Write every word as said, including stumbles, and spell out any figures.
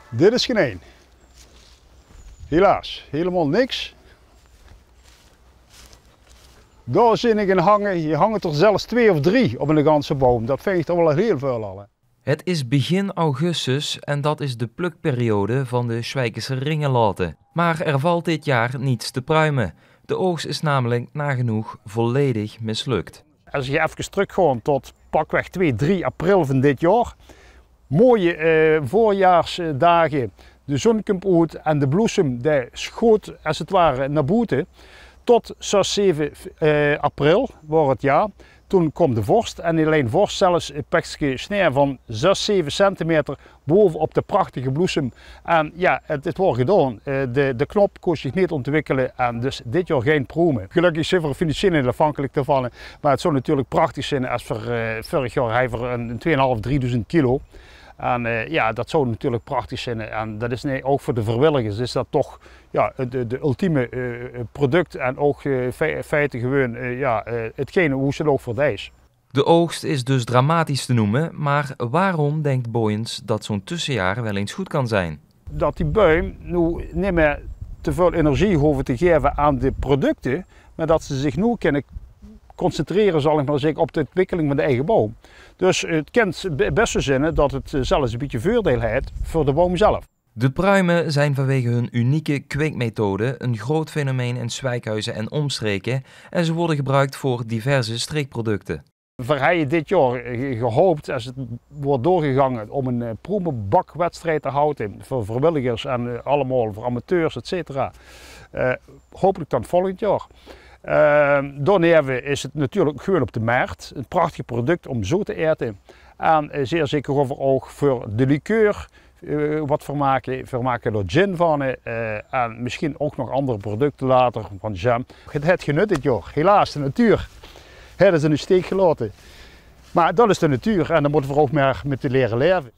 Dit is gein ein. Helaas, hielemaol niks. Dao zeen ich ein hange. Hie hange d'r zelfs twee of drie op eine ganse boum. Dat vinj ich toch waal hiel väöl al, hè. Het is begin augustus en dat is de plukperiode van de Sjwijkerse ringelaten. Maar er valt dit jaar niets te pruimen. De oogst is namelijk nagenoeg volledig mislukt. Es ich efkes trökgaon tot pakweg twee, drie april van dit jaor. Mooie, eh, veurjaarsdaag. De zon kump oet en de bloesem, dae sjoot es 't ware nao boete. Tot zes, zeve, eh, april waor 't, jao. Toen kaom de vorst en neet allein vorst, zelfs e pekske sneeuw van zes, zeve centimeter bovenop de prachtige bloesem. En jao, 't, 't waor gedaon. Eh, de, de knop kós zich neet ontwikkele en dus dit jaor gein pruume. Gelökkig zeen v'r financieel neet aafhankelik daovan, hè. Maar 't zou natuurlik prachtig zeen es v'r, eh, vörig jaor hawwe v'r ein, ein tweeënhalf, driedoezend kilo. En, eh, jao, dat zou natuurlik prachtig zeen. En dat is, nee, ouch veur de vriewilligers is dat toch, jao, 't, 't, 't ultieme, eh, product en ouch, eh, fei-, feite gewoon, eh, jao, eh, 'tgene woe ze 't ouch veur deis. De oogst is dus dramatisch te noemen, maar waarom denkt Boyens dat zo'n tussenjaar wel eens goed kan zijn? Dat die buim noe neet mieë te väöl energie hove te gaeve aan de producte, maar dat ze zich noe kinne concentrere, zal ich maar zègke, op de ontwikkeling van de eige boum. Dus 't kan be-, bès zoe zeen dat 't, eh, zelfs e bietje veurdeil haet veur de boum zelf. De pruimen zijn vanwege hun unieke kweekmethode een groot fenomeen in Zwijkhuizen en omstreken en ze worden gebruikt voor diverse streekproducten. V'r hawwe dit jaor ge-, gehaop, es 't waert doorgegange, óm ein, eh, pruumebakwedstrijd te haoje veur vriewilligers en, eh, allemaol veur amateurs, et cetera. Eh, hopelik dan volgend jaor. Eh, daoneve is 't natuurlik gewoon op de mert ein prachtig product óm zoe te aete. En, eh, zeer zeker gaon v'r ouch veur de likeur eh, wat v'r make. V'r make d'r gin van, eh, en misschien ouch nog anger producte later, van jam. 't Haet genut dit jaor. Helaas, de natuur haet ós in de steek gelaote. Maar dat is de natuur en dao mótte v'r ouch mer mit te liere laeve.